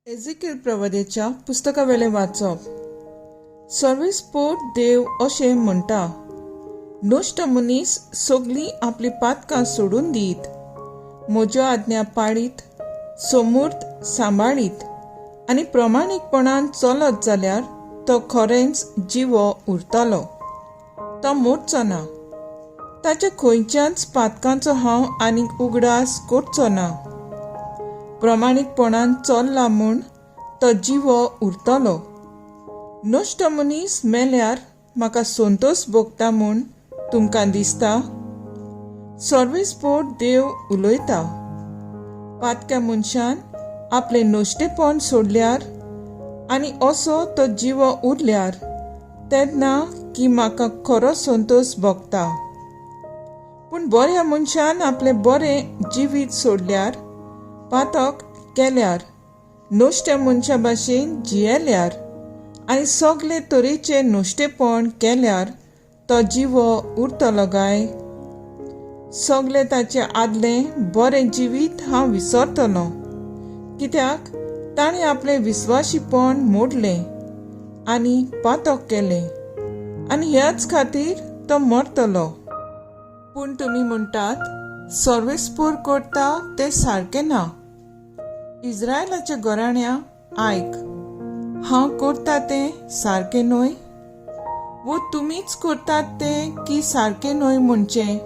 एझिकेल प्रवाद्याच्या पुस्तका वेलें वाचप. सर्वेस्पोर देव अशें म्हणटा, नश्ट मनीस सगलीं आपलीं पातकां सोडून दीत, म्हज्यो आज्ञा पाळीत, समूर्त सांबाळीत आनी प्रमाणीकपणान चलत जाल्यार तो खरेंच जिवो उरतलो, तो मोडचो ना. ताच्या खंयच्याच पातकांचो हांव आनीक उगडास करचो ना. प्रमाणीकपणान चल्ला म्हूण तो जिवो उरतलो. नश्ट मनीस मेल्यार म्हाका संतोश भोगता म्हूण तुमकां दिसता? सर्वेस्पोर देव उलयता. पातक्या मनशान आपलें नश्टेपण सोडल्यार आनी असो तो जिवो उरल्यार तेन्ना की म्हाका खरो संतोश भोगता. पूण बऱ्या मनशान आपलें बरें जिवीत सोडल्यार, पातक केल्यार, नश्ट्या मनशा भाशेन जियेल्यार आनी सगले तरेचे नश्टेपण केल्यार तो जिवो उरतलो काय? सगलें ताचें आदलें बरें जिवीत हांव विसरतलो, कित्याक ताणें आपलें विस्वाशीपण मोडलें आनी पातक केलें आनी ह्याच खातीर तो मरतलो. पूण तुमी म्हणटात, सर्वेस्पोर करता तें सारकें ना. इस्रायलाच्या घराण्या आयक, हांव करता तें सारकें न्हय? वो तुमीच करतात तें की सारकें न्हय म्हणचें?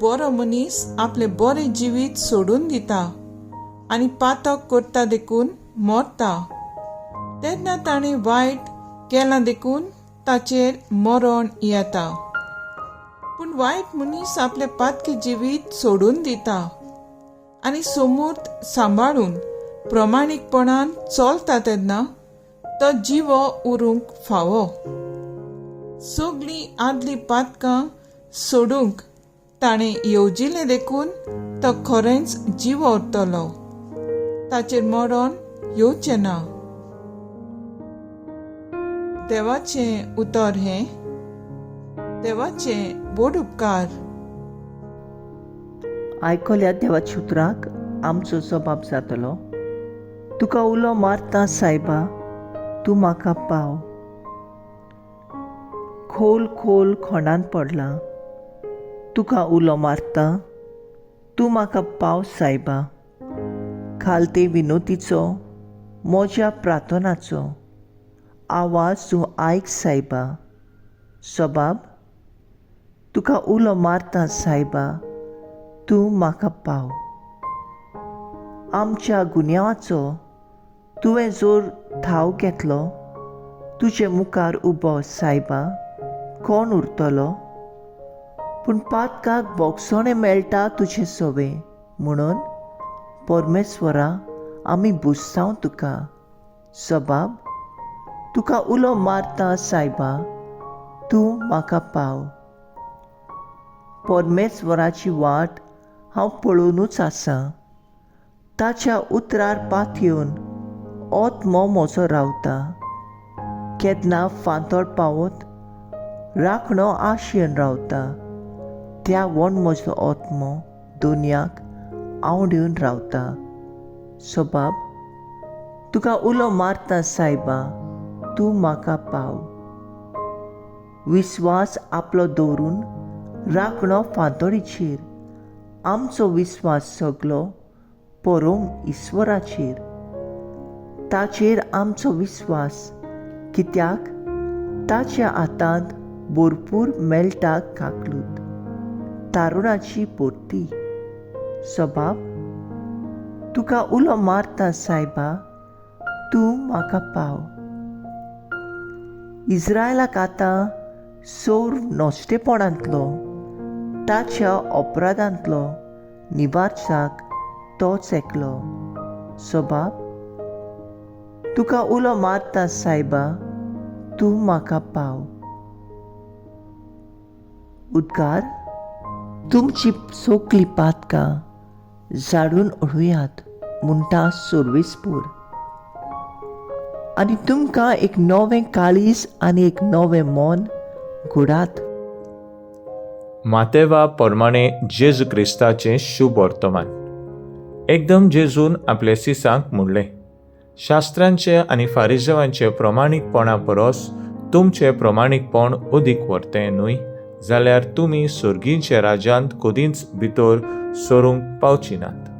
बरो मनीस आपलें बरें जिवीत सोडून दिता आनी पातक करता देखून मरता, तेन्ना ताणें वायट केलां देखून ताचेर मरण येता. पूण वायट मनीस आपलें पातकी जिवीत सोडून दिता आनी समूर्त सांबाळून प्रमाणीकपणान चलता तेन्ना तो जिवो उरूंक फावो. सगलीं आदलीं पातकां सोडूंक ताणें येवजिलें देखून तो खरेंच जिवो उरतलो, ताचेर मरण येवचें ना. देवाचें उतर हें. देवाचें व्हड उपकार. आयकल्या देवाच्या उतराक आमचो जबाब जातलो. तुका उलो मारता सायबा, तूं म्हाका पाव. खोल खोल खोंडान पडला, तुका उलो मारता, तूं म्हाका पाव सायबा. खालते विनोतीचो म्हज्या प्रार्थनाचो आवाज तूं आयक सायबा. सबाब, तुका उलो मारता सायबा, तूं म्हाका पाव. आमच्या गुन्यांवाचो तुवें जोर थाव घेतलो, तुजे मुखार उबो सायबा कोण उरतलो? पूण पातकाक बोगसणें मेळटा तुजें सवें, म्हणून परमेश्वरा आमी बुजसांव तुका. सबाब, तुका उलो मारता सायबा, तूं म्हाका पाव. परमेश्वराची वाट हांव पळोवनूच आसा, ताच्या उतरार पातयेवन आत्मो म्हजो रावता. केन्ना फांतोड पावत राखणो आशेन रावता, त्या वण म्हजो आत्मो दुनियाक आवडून रावता. सबाब, तुका उलो मारता सायबा, तूं म्हाका पाव. विस्वास आपलो दवरून राखणो फांतोडीचेर, आमचो विस्वास सगलो परोम ईश्वराचेर. ताचेर आमचो विस्वास, कित्याक ताच्या हातांत भरपूर मेळटा काकलूत तारुणाची पोरती. सबाब, तुका उलो मारता सायबा, तूं म्हाका पाव. इस्रायलाक आतां सौर नश्टेपणांतलो ताच्या अपराधांतलो निवारचाक तोच एकलो. सबाब, तुका उलो मारता सायबा, तूं म्हाका पाव. उद्गार, तुमची सगलीं पातकां झाडून उडयात म्हणटा सर्वेस्पोर, आनी तुमकां एक नवें काळीज आनी एक नवें मन घडात. मातेवा परमाणे जेजू क्रिस्ताचें शुभ वर्तमान. एकदम जेजून आपल्या सिसांक म्हणलें, शास्त्रांचे आनी फारिजेवांचे प्रमाणीकपणा परस तुमचें प्रमाणीकपण अदीक व्हरतें न्हय जाल्यार तुमी सर्गींच्या राज्यांत कदींच भितर सरूंक पावची नात.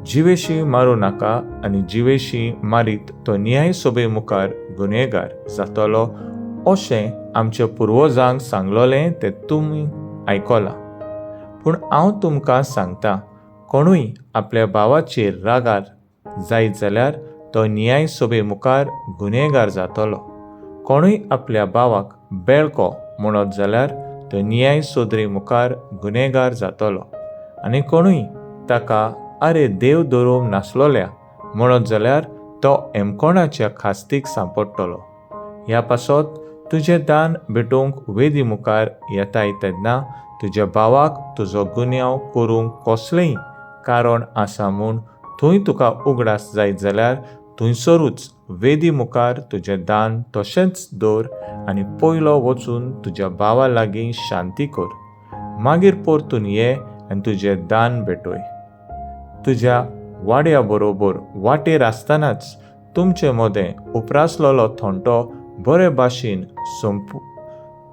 जिवेशी मारूं नाका आनी जिवेशी मारीत तो न्याय सभे मुखार गुन्हेगार जातलो अशें आमच्या पुर्वजांक सांगलोलें तें तुमी आयकलां. पूण हांव तुमकां सांगता, कोणूय आपल्या भावाचेर रागार जायत जाल्यार तो न्याय सभे मुखार गुन्हेगार जातलो. कोणूय आपल्या भावाक बेळको म्हणत जाल्यार तो न्याय सोदरे मुखार गुन्हेगार जातलो. आनी कोणूय ताका अरे देव धरूंक नासलोल्या म्हणत जाल्यार तो एमकोणाच्या खास्तीक सांपडटलो. ह्या पासत तुजें दान भेटोवंक वेदी मुखार येताय तेन्ना तुज्या भावाक तुजो गुन्यांव करूंक कसलेंय कारण आसा म्हूण थंय तुका उगडास जायत जाल्यार थंयसरूच वेदी मुखार तुजें दान तशेंच दवर आनी पयलो वचून तुज्या भावा लागीं शांती कर, मागीर परतून ये आनी तुजें दान भेटय. तुज्या वाड्या बरोबर वाटेर आसतनाच तुमचे मदें उपरासलेलो थोंटो बरे भाशेन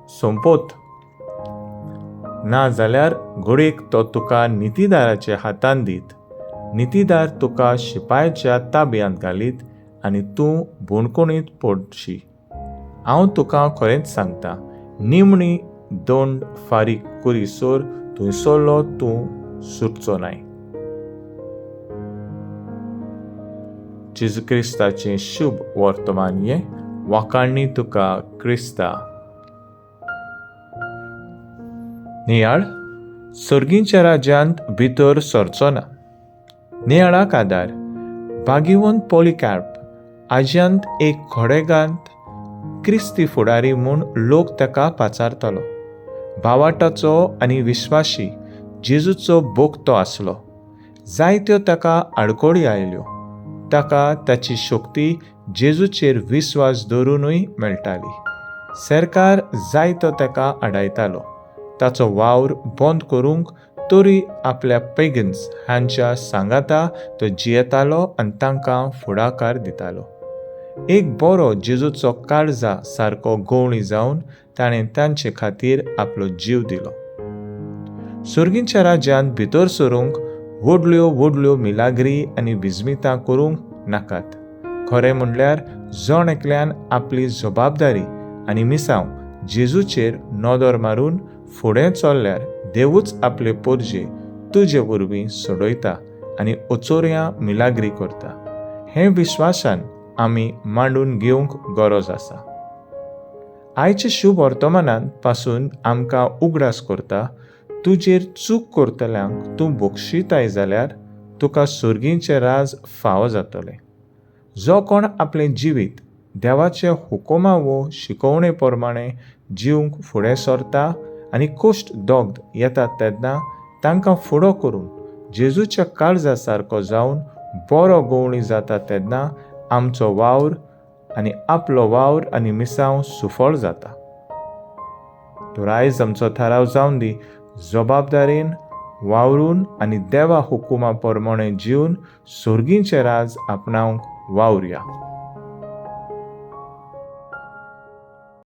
सोंपोत, ना जाल्यार घडयेक तो तुका नितीदाराच्या हातान दीत, नितीदार तुका शिपायाच्या ताब्यांत घालीत आनी तूं बोणकोणीत पडशी. हांव तुका खरेंच सांगता, निमणी दोंड फारीक करीसर थंयसरलो तूं सुटचो नाय. जेजू क्रिस्ताचें शुभ वर्तमान हें. वाखाणणी तुका क्रिस्ता. नियाळ सर्गींच्या राज्यांत भितर सरचो ना. नियाळाक आदार भाग्यवंत पॉलिकार्प आज्यांत एक खडेगांत क्रिस्ती फुडारी म्हूण लोक ताका पाचारतालो. भावाटाचो आनी विस्वाशी जेजूचो भोक्तो आसलो. जायत्यो ताका आडखळी आयल्यो. ताका ताची शक्ती जेजूचेर विस्वास दवरुनूय मेळटाली. सरकार जायतो ताका आडायतालो. ताचो वावर बंद करूंक तरी आपल्या पेगन्स हांच्या सांगाता तो जियेतालो आनी तांकां फुडाकार दितालो. एक बरो जेजूचो काळजा सारको गवळी जावन ताणें तांचे खातीर आपलो जीव दिलो. सर्गींच्या राज्यांत भितर सरूंक व्हडल्यो व्हडल्यो मिलाग्री आनी विजमितां करूंक नाकात. खरें म्हणल्यार जण एकल्यान आपली जबाबदारी आनी मिसांव जेजूचेर नदर मारून फुडें चल्ल्यार देवूच आपले पोरजे तुजे वरवीं सोडयता आनी ओचोरयां मिलाग्री करता. हें विश्वासान आमी मांडून घेवंक गरज आसा. आयच्या शुभ वर्तमानांत पासून आमकां उगडास करता, तुजेर चूक करतल्यांक तूं बक्षिताय जाल्यार तुका सर्गींचें राज फावो जातलें. जो कोण आपलें जिवीत देवाचे हुकुमा वो शिकोवणे प्रमाणे जिवंक फुडें सरता आनी कश्ट दोग्ध येतात तेन्ना तांकां फुडो करून जेजूच्या काळजा सारको जावन बरो गवळी जाता तेन्ना आमचो वावर आनी आपलो वावर आनी मिसांव सुफळ जाता. तर आयज आमचो थाराव जावन दी, जबाबदारेन वावरून आनी देवा हुकुमा प्रमाणे जिवन सर्गींचें राज आपणावंक वावरुया.